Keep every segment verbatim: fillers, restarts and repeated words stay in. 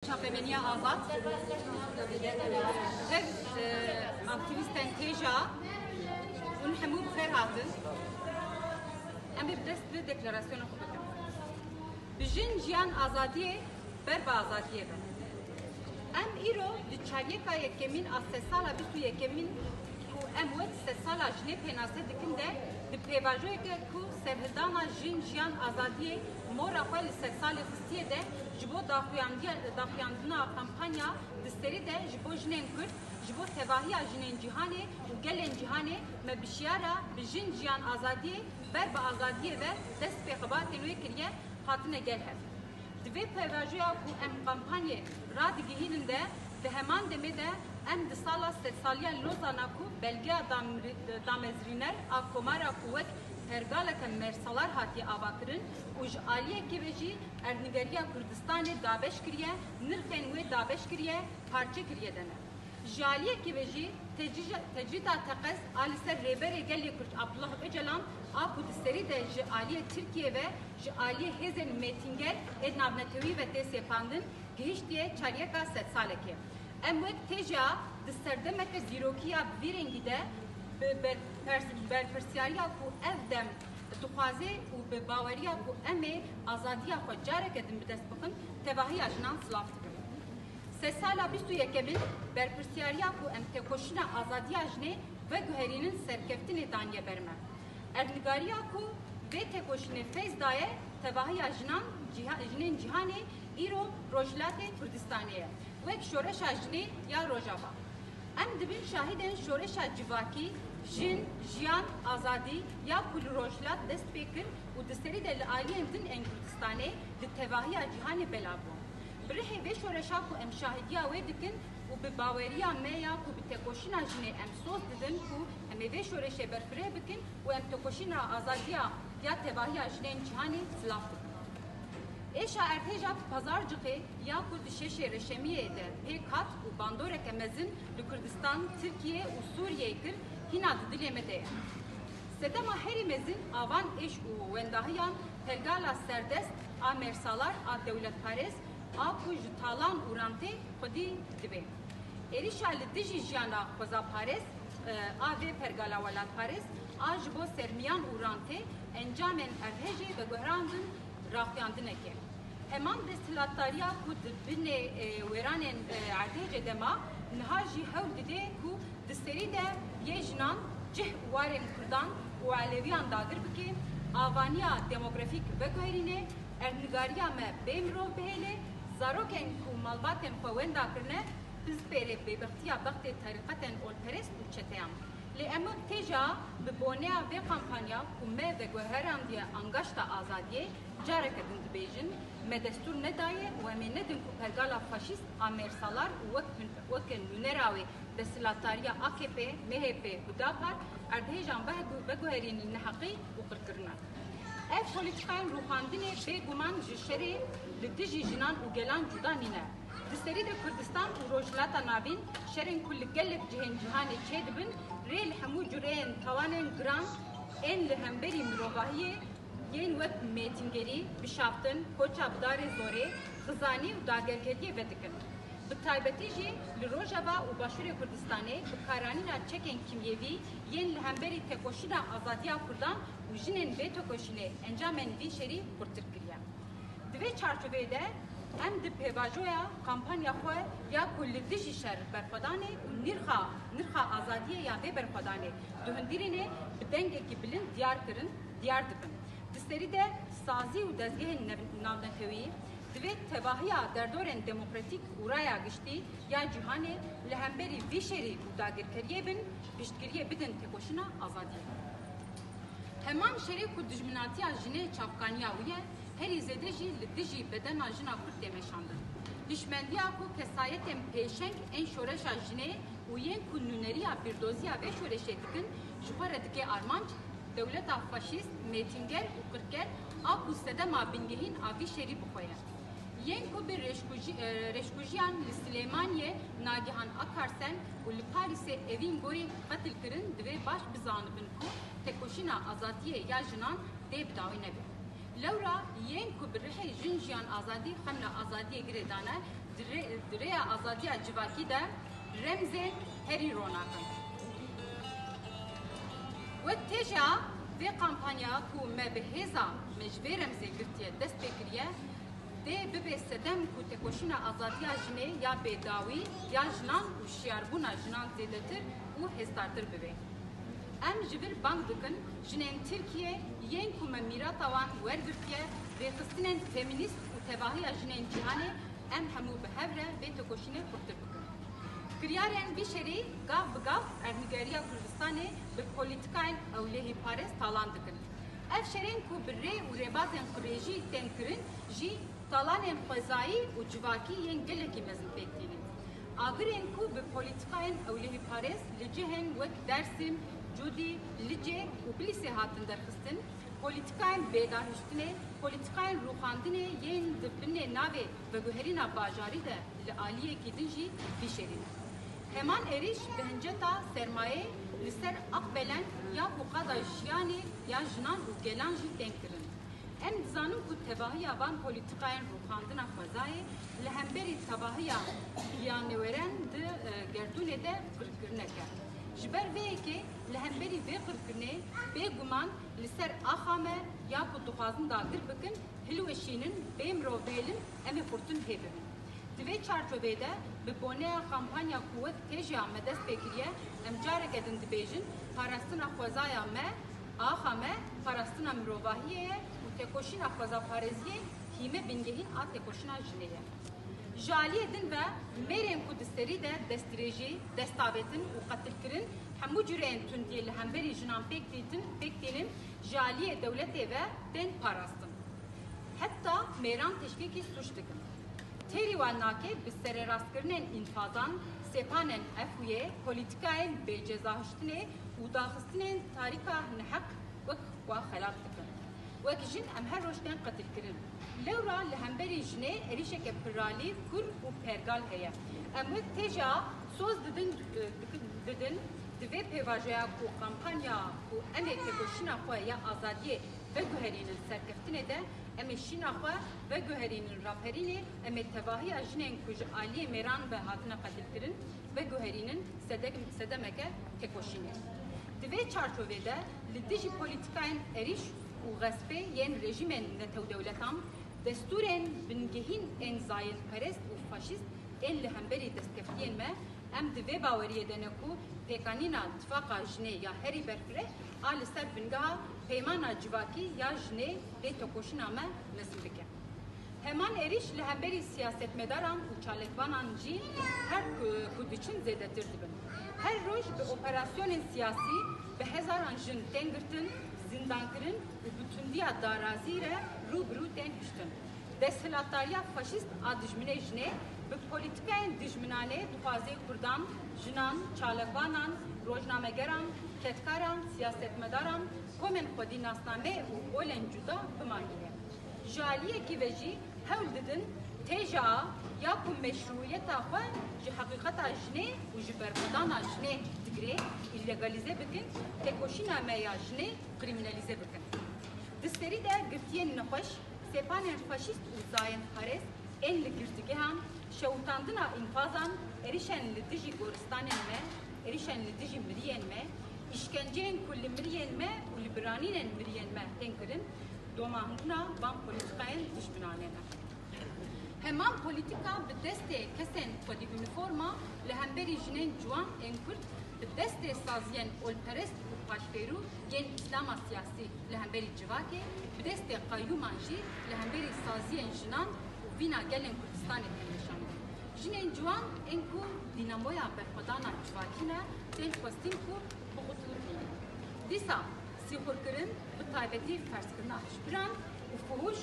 Çapemeniya Azad, ev, e, aktîvîstên têja hûn hemû bi xêr hatin. Em ê bi dest bi deklarasyona xwe bikin. Bi jin, jiyan, azadiyê, ber bi azadiyê be. Em îro di çaryeka yekemîn a sedsala bîst û yekemîn ku em wek sedsala jinê pênase dikin de, di pêvajoyeke ku serhildana jin, jiyan, azadiyê mora xwe li sersalê xistiye de, ji bo daxuyandiya-, daxuyandina kampanya di serî de ji bo jinên Kurd, ji bo tevahiya jinên cîhanê û gelên cîhanê me bi şiyara bi jin, jiyan, azadiyê ber bi azadiyê ve dest pê xebatên wê kiriye, hatine gel hev. Di vê pêvajoya ku em kampanyê radigihînin de, di heman demê de em di sala sedsaliya Lozana ku belgeya damri-, damezrîner a Komara ku wek pergaleke mersalar hatiye avakirin û ji aliyekê ve jî erdnîgeriya Kurdistanê dabeş kiriye, nirxên wê dabeş kiriye, parçe kiriye de ne. Ji aliyekê ve jî tecrîja-, tecrîda teqez a li ser Rêberê Gelê Kurd Abdullah Ocalan a ku di serî de ji aliyê Tirkiyê ve ji aliyê hêzên mêtînger ên navnetewî ve tê sêpandin, gihiştiye çaryeka sedsalekê. Em wek têja di serdemeke dîrokî ya bi vî rengî de bi berpers-, berpirsiyariya ku ev dem dixwaze û bi baweriya ku em ê azadiya xwe careke din bi dest bixin, tevahiya jinan silav dikim. Sedsala bîst û yekemîn berpirsiyariya ku em têkoşîna azadiya jinê veguherînin serkeftinê daniye ber me. Erdnîgariya ku vê têkoşînê fêz daye, tevahiya jinan, cîha-, jinên cîhanê îro Rojhilatê Kurdistanê ye, wek şoreşa jinê ya Rojava. Em dibin şahidên şoreşa civakî, jin, jiyan, azadî ya ku li Rojhilat dest pê kir û di serî de li aliyên din ên Kurdistanê li tevahiya cîhanê belav bû. Bi rihê vê şoreşa ku em şahidiya wê dikin û bi baweriya me ya ku bi têkoşîna jinê em soz didin ku em ê vê şoreşê berfireh bikin û em têkoşîna azadiya ya tevahiya jinên cîhanê silav dikin. Êşa erdhêja Pazarcixê ya ku di şeşê Reşemiyê de pêk hat û bandoreke mezin li Kurdistan, Tirkiye û Sûriyeyê kir, hîna di dilê me de ye. Sedema herî mezin a van êş û wendahiyan pergala serdest a mersalar a dewletparêz a ku ji talan û rantê xwedî dibe. Êrişa li dijî jiyana xwezaparêz, e, a vê pergala welatparêz a ji bo sermiyan û rantê encamên erdhejê veguherandin raxuyandineke. Heman desthilatdariya ku di binê, e, wêranên, e, erdhejê de ma, niha jî hewl dide ku di serî de yê jinan cih û warên Kurdan û Elewiyan dagir bike, avaniya demografîk veguherîne, erdnîgariya me bê mirov bihêle, zarokên ku malbatên xwe wenda kirine, bispêre bêbextiya bextê terîqetên olperest û çeteyan. Lê em wek têja bi boneya vê kampanya ku me veguherandiye angaşta azadiyê, careke din dibêjin, me destûr nedaye û em ê nedin ku pergala faşîst a mêrsalar û wek, weke nûnera wê desthilatdariya A K P, M H P, Hudapar erdhêjan vegu-, veguherînin neheqî û qirkirine. Ev polîtîkayên rûxandinê bêguman ji şerê li dijî jinan û gelan cuda nîne. Di serî de Kurdistan û Rojhilata Navîn şerên ku li gelek cihên cîhanê çêdibin, rê li hemû cureyên tawanên giran ên li hemberî mirovahiyê yên wek mêtîngerî, bişaftin, koça bi darê zorê, xizanî û dagerkeriyê vedikin. Bi taybetî jî li Rojava û Başûrê Kurdistanê bi karanîna çekên kîmyevî yên li hemberî têkoşîna azadiya Kurdan û jinên vê têkoşînê encamên vî şerî xurtir kiriye. Di vê çarçoveyê de em di pêvajoya kampanya xwe ya ku li dijî şer berxwedanê û nirxa, nirxa azadiyê ya vê berxwedanê dihundirîne bi dengekî bilind diyar kirin, diyar dibin. Di serî de sazî û dezgehên nev-, navnetewî divê tevahiya derdorên demokratîk û raya giştî ya cîhanê li hemberî vî şerî û dagirkeriyê bin, piştgiriyê bidin têkoşîna azadiyê. Heman şerê ku dijminatiya jinê çavkaniya wî ye, herî zêde jî li dijî bedena jina Kurd tê meşandin. Hişmendiya ku kesayetên pêşeng ên şoreşa jinê û yên ku nûneriya bîrdoziya vê şoreşê dikin, ji xwe re dike armanc, dewleta faşîst, mêtînger û qirker a ku sedema bingehîn a vî şerî bi xwe ye. Yên ku bi rêşkujî-, e, rêşkujiyan li Silêmaniyê Nagihan Akarsen û li Parîsê Evîn Gorî qetil kirin, divê baş bizanibin ku têkoşîna azadiyê ya jinan dê bi dawî nebe. Lewra yên ku bi rihê jin, jiyan, azadî xemla azadiyê girê dane, di rê Di rêya azadiya civakî de remzên herî ronak in. Wek têja vê kampanya ku me bi hêza me ji vê remzê girtiye dest pê kiriye, dê bibe sedem ku tekoşîna azadiya jinê ya bêdawî ya jinan û şiyarbûna jinan zêdetir û hêzdartir bibe. Em ji vir bang dikin jinên Tirkiyê yên ku me mîrata wan wergirtiye, rêxistinên femînîst û tevahiya jinên cîhanê, em hemû bi hev re vê tekoşînê xurtir bikin. Kiryarên vî şerî gav bi gav erdnîgariya Kurdistanê bi polîtikayên ewlehîparêz talan dikin. Ev şerên ku bi rê û rêbazên xwirêjî tên kirin jî talanên xwezayî û civakî yên gelekî mezin pêk tînin. Agirên ku bi polîtikayên ewlehîparêz li cihên wek Dêrsim, Cûdî, Licê û Bilîsê hatin derxistin, polîtikayên bêdarhiştinê, polîtikayên rûxandinê yên di binê navê veguherîna bajarî de li aliyekî din jî vî şerî ne. Heman êrîş bi hinceta sermayê li ser Akbelen ya ku qada jiyanê ya jinan û gelan jî tên kirin. Em dizanin ku tevahiya van polîtikayên rûxandina xwezayê li hemberî tevahiya pîlanewêran di, e, gerdûnê de qirkirinek e. Ji ber vê yekê li hemberî vê qirkirinê bêguman li ser axa me ya ku dixwazin dagir bikin, hilweşînin, bê mirovbêlin, em ê xurtin hê bibin. Di vê çarçovê de bi boneya kampanya ku wek têjeya me dest pê kiriye, em careke din dibêjin, parastina xwezaya me, axa me, parastina mirovahiyê ye û tekoşîna xwezaparêziyê hîme bingehîn a tekoşîna jinê ye. Ji aliyê din ve mêrên ku di serî de destdirêjî, destavêtin û qetilkirin, hemû cureyên tundiyê li hemberî jinan pêk tîtin, pêk tînin, ji aliyê dewletê ve tên parastin. Heta mêran teşvîkî sûc dikin. Têrî wan nake bi sererastkirinên înfazan, sepanên efûyê, polîtîkayên bêcezahiştinê û daxistinên tarîka neheq wek xwe xelat dikin. Wek jin em her roj tên qetilkirin. Lewra li hemberî jinê êrîşeke piralî, kûr û pergal heye. Em wek têja soz didin, didin, di vê pêvajoya ku kampanya ku em ê tekoşîna xwe ya azadiyê veguherînin serkeftinê de, em ê şîna xwe veguherînin raperînê, em ê tevahiya jinên ku ji aliyê mêran ve hatine qetilkirin veguherînin sedek-, sedemeke tekoşînê. Di vê çarçovê de li dijî polîtîkayên êrîş û xespê yên rejîmên netewdewletan, destûrên bingehîn ên zayendperest û faşîst ên li hemberî destkeftiyên me, em di vê baweriyê de ne ku pêkanîna tifaqa jinê ya herî berfireh a li ser bingeha peymana civakî ya jinê dê tekoşîna me mezin bike. Heman êrîş li hemberî siyasetmedaran û çalakvanan jî her ku, ku diçin zêdetir dibin. Her roj bi operasyonên siyasî bi hezaran jin tên girtin, zîndankirin û bi tundiya darazî re rû bi rû tên hiştin. Desthilatdariya faşîst a dijminê jinê bi polîtîkayên dijminanê dixwaze kurdan, jinan, çalakvanan, rojnamegeran, kedkaran, siyasetmedaran, komên xwedî nasname û olên cuda bimarîne. Ji aliyekî ve jî hewl didin têja ya ku meşrûyeta xwe ji heqîqeta jinê û ji berxwedana jinê digire, îlegalîze bikin, têkoşîna me ya jinê krîmînalîze bikin. Di serî de girtiyên nexweş, sepanên faşîst û zayendparêz ên li girtîgehan, şewitandina înfazan, êrîşên li dijî goristanên me, êrîşên li dijî miriyên me, îşkenceyên ku li miriyên me û li biranînên miriyên me tên kirin, domandina van polîtîkayên dijminanê ne. Heman polîtîka bi destê kesên xwedî unîforma li hemberî jinên ciwan ên Kurd, bi destê saziyên olperest û paşverû yên Îslama siyasî li hemberî civakê, bi destê qeyûman jî li hemberî saziyên jinan û vîna gelên Kurdistanê tên nîşandin. Jinên ciwan ên ku dînamoya berxwedana civakî ne, tên xwestin ku bixutilînin. Dîsa sîxurkirin, bi taybetî ferzkirina hişbiran û fuhûş,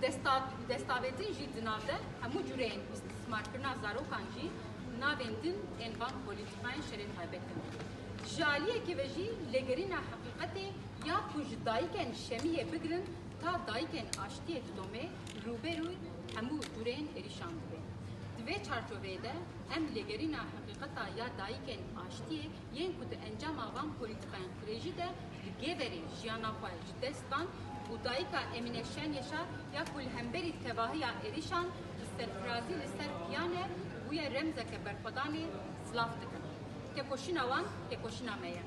desta-, destavêtin jî di nav de hemû cureyên îstîsmarkirina zarokan jî navên din ên van polîtîkayên şerê taybet in. Ji aliyekê ve jî lêgerîna heqîqetê ya ku ji dayikên şemiyê bigirin ta dayikên aştiyê didome rûberûyê hemû cureyên êrîşan dibe. Di vê çarçoveyê de em lêgerîna heqîqeta ya dayikên aştiyê yên ku di encama van polîtîkayên xwirêjî de li Gêverê jiyana xwe ji dest dan û dayika Emîne Şenyeşar ya ku li hemberî tevahiya êrîşan bi Serfirazî li ser piyane bûye remzeke berxwedanê silav dikin. Têkoşîna wan, têkoşîna me ye.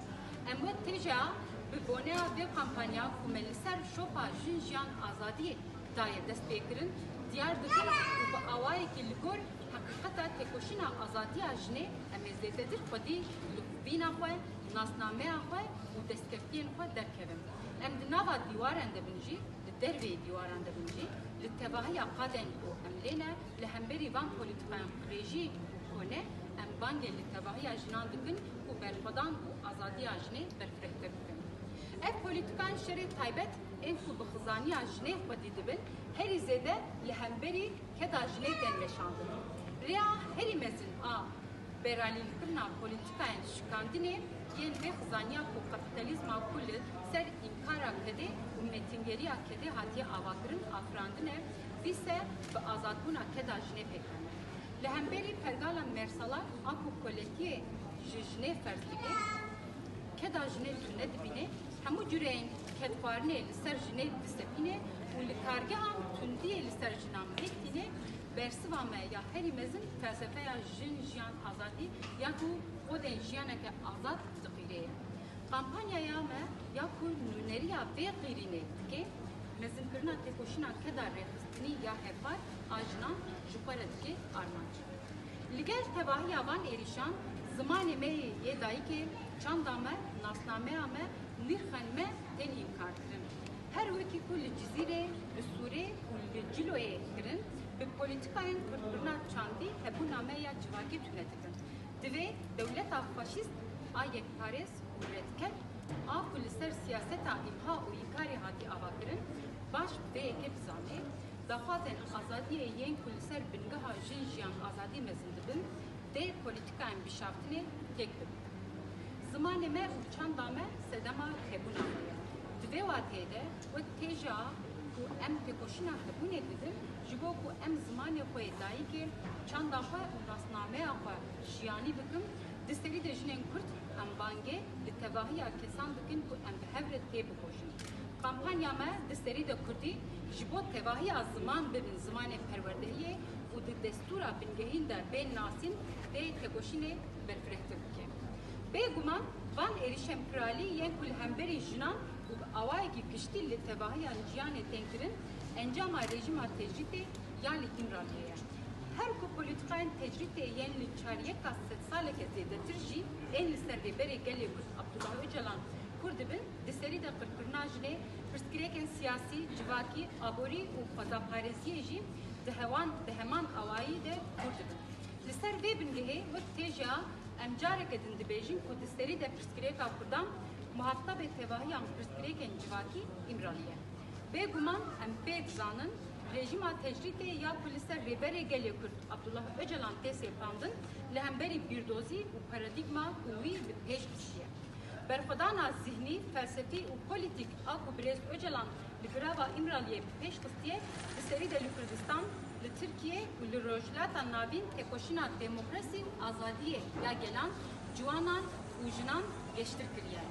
Em wek têjeya bi boneya vê kampanya ku me li ser şopa Jin Jiyan Azadiyê daye destpêkirin, diyar dikin û bi awayekî li gor heqîqeta têkoşîna azadiya jinê em ê zêdetir xwedî li vîna xwe, nasnameya xwe û destkeftiyên xwe derkevin. Em di nava dîwaran de bin jî, li derveyî dîwaran de bin jî, li tevahiya qadên ku em lê ne, li hemberî van polîtîkayan qirêjî û kone, em bangê li tevahiya jinan dikin ku berxwedan û azadiya jinê berfirehtir bikin. Ev polîtîkayan şerê taybet ên ku bi xizaniya jinê xwedî dibin, herî zêde li hemberî keda jinê tên meşandin. Rêya herî mezin a beralîkirina polîtîkayên şikandinê yên vê xizaniya ku kapîtalîzma ku li ser înkara kedê û metîngeriya kedê hatiye avakirin afirandine, dîse bi azadbûna keda jinê pêk tane. Li hemberî pergala mersalan a ku koletiyê ji jinê ferz dike, keda jinê tune dibîne, hemû cureyên kedxwarinê li ser jinê disepîne û li kargehan tundiyê li ser jinan pêk tîne, bersiva me ya herî mezin felsefeya jin, jiyan, azadî ya ku xwedên jiyaneke azad diqîrê ye. Kampanyaya me ya ku nûneriya vê qîrînê dike, mezinkirina têkoşîna keda rêxistinî ya hevpar a jinan ji xwe re dike armanc. Li gel tevahiya van êrîşan, zimanê me yê dayikê, çanda me, nasnameya me, nirxên me tên înkarkirin. Her wekî ku li Cizîrê, li Sûrê û li Ciloyê kirin, bi polîtîkayên kurtkirina çandî hebûna me ya civakî tune dikin. Divê dewleta faşîst a yekparêz û redkel a ku li ser siyaseta îmha û îkarê hatî avakirin, baş bi vê yekê bizane, daxwazên azadiyê yên ku li ser bingeha jin, jiyan, azadî mezin dibin, dê polîtîkayên bişaftinê têk bibin. Zimanê me û çanda me sedema hebûna me ye. Di vê wateyê de wek têja ku em têkoşîna hebûnê didin, ji bo ku em zimanê xwe yê dayikê, çanda xwe û nasnameya xwe jiyanî bikin, di serî de jinên Kurd em bangê li tevahiya kesan dikin ku em bi hev re têbikoşin. Kampanya me di serî de Kurdî ji bo tevahiya ziman bibin zimanê perwerdehiyê û di destûra bingehîn de bên nasîn tê têkoşînê berfirehtir bike. Bêguman van êrîşên piralî yên ku li hemberî jinan û bi awayekî giştî li tevahiya jiyanê tên kirin, encama rejîma tecrîtê ya li Îmraliyê ye. Her ku polîtîkayên tecrîtê yên li çaryeka sedsaleke zêdetir jî ên li ser Rêberê Gelê Kurd Abdullah Ocalan kûr dibin, di serî de qirkirina jinê, pirsgirêkên siyasî, civakî, aborî û xwezaparêziyê jî di hewan, di heman awayî de kûr dibin. Li ser vê bingehê wek têjeya em careke din dibêjin ku di serî de pirsgirêka Kurdan muhatabê tevahiya pirsgirêkên civakî Îmralî ye. Bêguman em pê dizanin, rejîma tecrîtê ya ku li ser Rêberê Gelê Kurd Abdullah Ocalan tê sêpandin, li hemberî bîrdozî û paradîgma ku wî bi pêş xistiye. Berxwedana zihnî, felsefî û polîtîk a ku birêz Ocalan li girava Îmraliyê bi pêş xistiye, di serî de li Kurdistan, li Tirkiye û li Rojhilata Navîn têkoşîna demokrasî û azadiyê ya gelan, ciwanan û jinan geştir kiriye.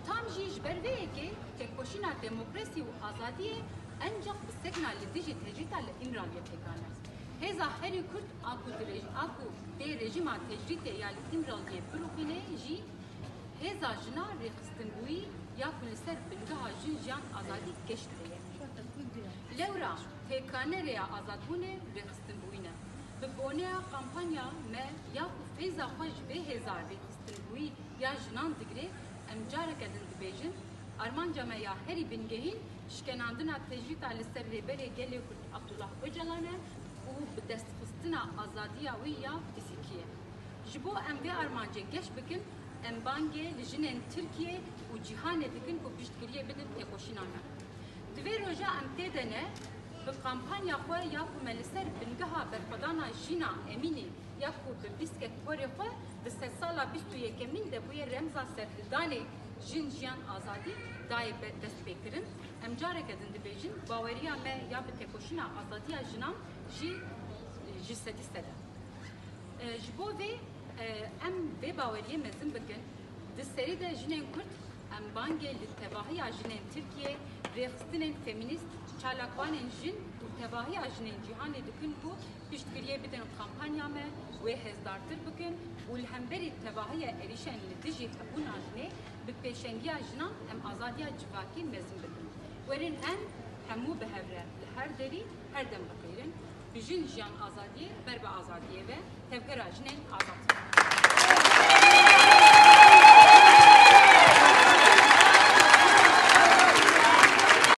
Tam jî ji ber vê yekê têkoşîna demokrasî û azadiyê encax bi sekna li dijî tecrîta li Îmraliyê pêkan e. Hêza herî kurt a ku di rej-, a ku dê rejîma tecrîtê ya li Îmraliyê birûxîne jî hêza jina rêxistinbûyî ya ku li ser bingeha jin, jiyan, azadî geş dide ye. Lewra pêkanê rêya azadbûnê rêxistinbûyî ne. Bi boneya kampanya me ya ku feyza xwe ji vê hêza rêxistinbûyî ya jinan digire, em careke din dibêjin, armanca me ya herî bingehîn şikenandina tecrîta li ser Rêberê Gelê Kurd Abdullah Ocalan e û bi destxistina azadiya wî ya fîzîkî ye. Ji bo em vê armancê geş bikin, em bangê li jinên Tirkiye û cîhanê dikin ku piştgiriyê bidin têkoşîna me. Di vê roja em tê de ne, bi kampanya xwe ya ku me li ser bingeha berxwedana Jîna Emînî ya ku bi bîstkek porê xwe di sedsala bîst û yekemîn de bûye remza serhildanê jin, jiyan, azadî dayê be-, destpêkirin, em careke din dibêjin, baweriya me ya bi têkoşîna azadiya jinan jî ji sedî sed e. E, ji bo vê, e, em vê baweriyê mezin bikin. Di serî de jinên Kurd, em bangê li tevahiya jinên Tirkiye, rêxistinên femînîst, çalakvanên jin û Tevahiya jinên cîhanê dikin ku piştgiriyê bidin kampanya me, wê hêzdartir bikin û li hemberî tevahiya êrîşên li dijî hebûna jinê bi pêşengiya jinan em azadiya civakî mezin bikin. Werin em hemû bi hev re li her derî her dem biqîrin. Bi jin jiyan azadiyê ber bi azadiyê ve, tevgera jinên azad.